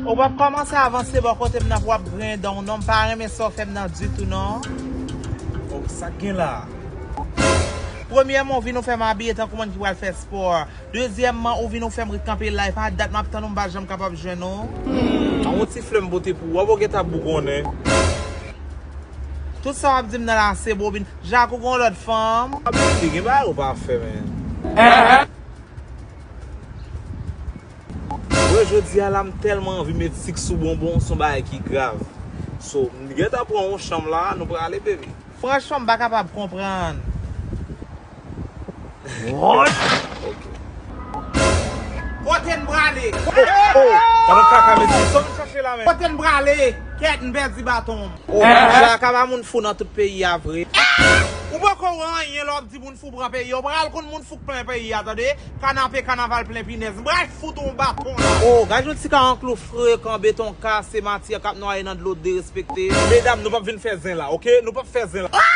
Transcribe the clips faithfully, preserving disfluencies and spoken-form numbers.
Ou p ap kòmanse avanse bò kote m nan pou w ap griyen dan w non, m pa renmen sa w fè m nan ditou non. Oh, sa k gen la? Premyèman, ou vin ou fè m abiye tankou moun ki pral fè spò. Dezyèmman, ou vin ou fè m ret kanpe la, e pa dat m ap tann ou, m pa janm kapab jwenn ou. An, yon ti flè m pote pou ou, w ap wè w gentan ap bougonnen. Tout sa w ap di m nan la se bon, ou vin Jak ou gon lòt fanm. Baby, gen bagay ou pa fè, men. Wè, jodi a la, m tèlman anvi met sik sou bonbon, se yon bagay ki grav. So, m gentan pran yon chanm la, nou prale, baby. Franchman, m pa kapab konprann. What? Ok. Kote n prale? Oh, oh, gad yon kaka, mesye, sa w vin chache la, men. Kote n prale? Kèt, m pèdi baton m. Oh, Jak ap ba moun fou nan tout peyi a vre. Ou poko wè anyen lè w ap di moun fou pran peyi a. Ou pral konn moun fou k plen peyi a, tande. Kanape, kanaval plen pinèz. M pral fout ou yon baton la. Oh, gad yon ti ka an klou frekan, beton kase, matyè k ap nwaye nan dlo derespekte. Medam, nou p ap vin fè zen la, ok? Nou p ap fè zen la.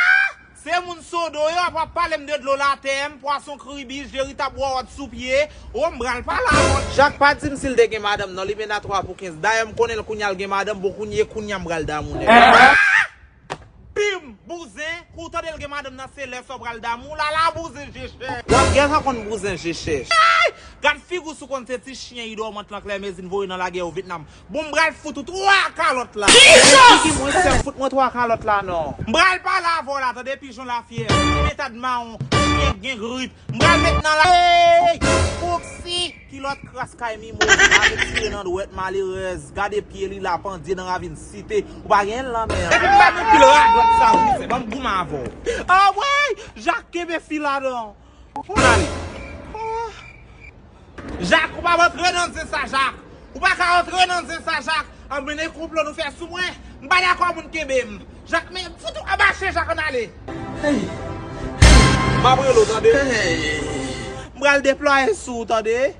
Se moun sodo yo ap ap pale m de dlo latè, m pwason kribi, jeri t ap wòwòt sou pye. O, m pral pale avè w. Jak pa di m si l te gen madanm non, li mennatwa pou kenz. Dayè m konnen l kounye a l gen madanm, bon kounye kounye a m pral damou nèg. Bim! Bouzen, kou w tande l gen madanm nan se lè sa w pral damou, lala bouzen je chèch. W ap gentan konn bouzen je chèch. Ay! Gad figi w si w konn se ti chyen idòmant lan Klèmezin voye nan lagè yo Vyetnam. Bon, m pral fout ou twa kalòt la. Jesus! Figi mwen sèl fout mwen twa kalòt la non. M pral pale avè w la, tande, pijon lafyèv, metad mawon, chyen k gen grip. M pral met nan la. Ey! Pouksi! Kilòt kras kay Mimo, avèk tire nan dwèt malerèz. Gade pye li la pandye nan ravin site. Ou pa gen l nan men an. Epi m ba nou pil radòt sa, wi, se ban m goumen avè w. Anmwey! Jak kenbe fi ladan. Ann ale. Jak, ou pa rantre nan zen sa, Jak. Ou pa ka rantre nan zen sa, Jak. An mennen konplo nou fè sou mwen. M pa dakò moun kenbe m. Jak, men fout ou anba chen, Jak, ann ale. M ap rele w, tande. M pral deplwaye sou ou, tande.